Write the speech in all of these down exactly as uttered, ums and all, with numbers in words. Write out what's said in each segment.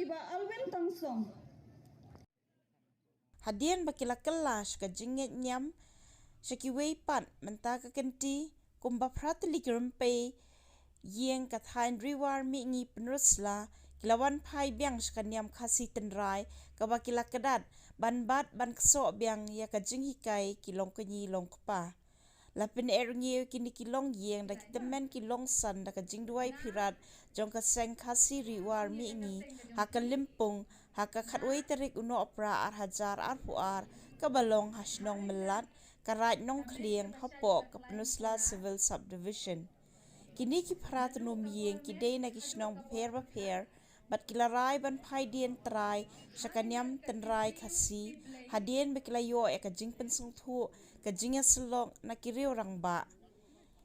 Bah Alwyn Tongsong. Hadien ba ki la kylla sha ka jingngeit niam sha kiwei pat, mynta ka kynti kumba phra tylli ki rympei ïing ka thaiñ Ri War Mihngi Pynursla ki la wan phai biang sha ka niam Khasi tynrai, kaba ki la kdat ban bat ban ksoh biang ïa ka jinghikai ki longkñi longkpa. La pyneh rngiew kine ki longïing da ki tymmen ki longsan da ka jingduwai phirat jong ka seng Khasi Ri War Mihngi ha ka Lympung ha ka khatwei tarik u Nohprah ar hajar arphew ar, kaba long ha shnong Mlat, ka raid Nongkhlieng, hapoh ka Pynursla Civil Subdivision. Kine ki phra tnum ïing ki dei na ki shnong bapher bapher, bad ki la rai ban phai dien trai sha ka niam tynrai Khasi, hadien ba ki la ïoh ïa ka jingpynsngewthuh ka jingïasyllok na ki riew rangbah.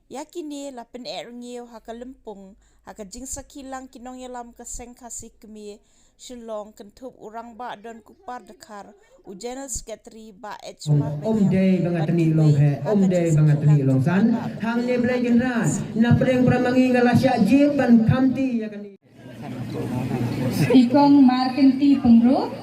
Ïa kine la pyneh rngiew ha ka Lympung ha ka jingsakhi lang ki nongïalam ka seng Khasi Kmie Shillong, kynthup u Rangbah Donkupar Dkhar, u General Secretary Bah H. Ym dei ba nga tni long he, ym dei ba nga tni long san. Hangne Blei Kynrad, na pdeng para ma ngi nga la shah jied ban khamti ïa kane. I Kong Markynti Pyngrope.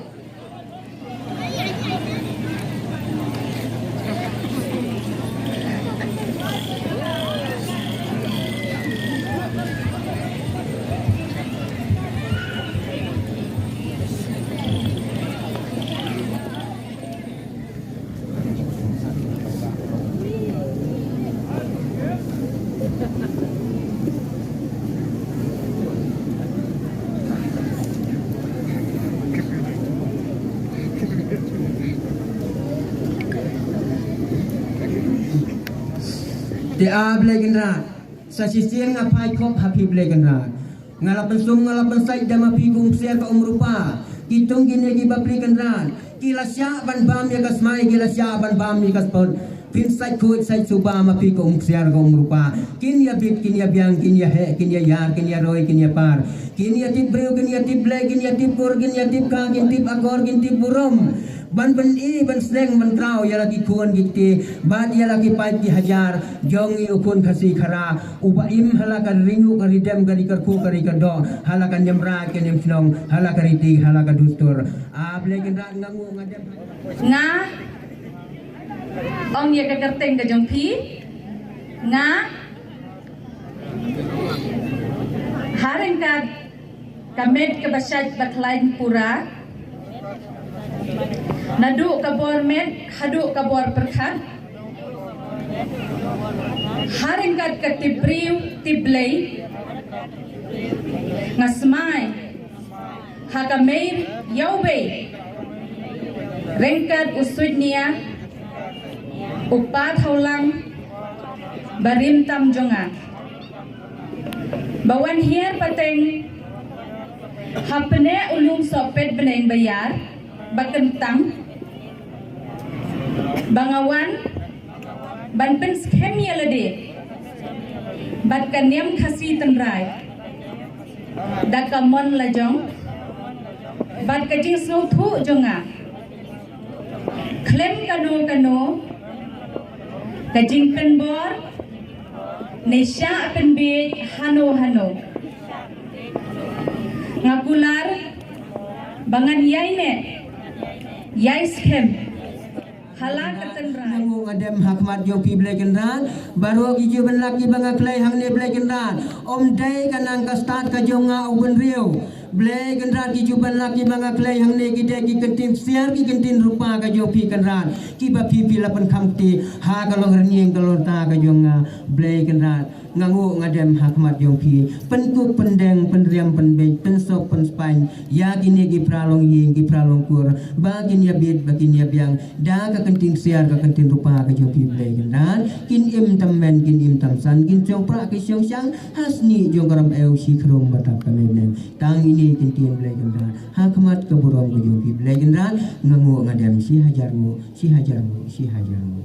Te A Blei Kynrad, sa shisien nga phai khop ha phi Blei Kynrad. Nga la pynsum, nga la pynsait da ma phi ka umksiar ka umrupa. Ki tung kine ki bapli Kynrad, ki la shah ban bam ïa ka smai, ki la shah ban bam ïa ka spot. Phin sait khuid sait suba ma phi ka umksiar ka umrupa. Kin ïa bit, kin ïa biang, kin ïa heh, kin ïa ïar, kin ïa roi, kin ïa par. Kin ïa tip briew, kin ïa tip Blei, kin ïa tip kur, kin ïa tip ka, kin tip akor, kin tip burom. Ban pyni, ban sneng, ban kraw ïa la ki khun ki kti bad ïa la ki paid ki hajar jong ngi u khun Khasi Khara, uba im ha la ka ri ngu ka ri dem, ka ri kyrkhu ka ri kyrdoh, ha la ka niam raid ka niam shnong, ha la ka riti, ha la ka dustur. A Blei Kynrad, nga nguh nga dem. Nga ong ïa ka kyrteng ka jong phi, nga ha ryngkat ka met kaba shait ba khlaiñ pura, naduh ka bor met haduh ka bor pyrkhat, ha ryngkat ka tip briew tip Blei, nga smai ha ka mei ïawbei ryngkat u suidñia, u pa thawlang barim tam jong nga, ba wan hiar pateng ha pneh u lum sohpet bneng ba ïar ba kyntang, ba nga wan ban pynskhem ïa lade bad ka niam Khasi tynrai da ka mon lajong bad ka jingsngewthuh jong nga. Khlem kano kano ka jingpynbor ne shah pynbiej hano hano, nga kular ba ngan ïai neh ïai skhem ha la ka tynrai. Nga nguh nga dem ha khmat jong phi Blei Kynrad. Baroh ki jubab lak kiba nga khlei hangne Blei Kynrad, ym dei ka nang ka stad ka jong nga u bynriew. Blei Kynrad, ki jubab lak kiba nga khlei hangne ki dei ki kyntien ksiar ki kyntien rupa ka jong phi Kynrad, kiba phi phi la pynkham kti ha ka long rynïeng ka long rta ka jong nga Blei Kynrad. Nga nguh nga dem ha khmat jong phi. Pynkup pyndeng pynriam pynbeit pynsop pynspaiñ ïa kine ki phra longïing ki phra longkur, ba kin ïa bit ba kin ïa biang da ka kyntien ksiar ka kyntien rupa ka jong phi Blei Kynrad. Kin im tam men kin im tam san, kin shong prah kin shong shang ha snieh jong ka ram ew shi khrong ba tap ka mei bneng. Tang ine i kyntien Blei Kynrad ha khmat ka burom ka jong phi Blei Kynrad. Nga nguh nga dem, shi hajar nguh, shi hajar nguh, shi hajar nguh.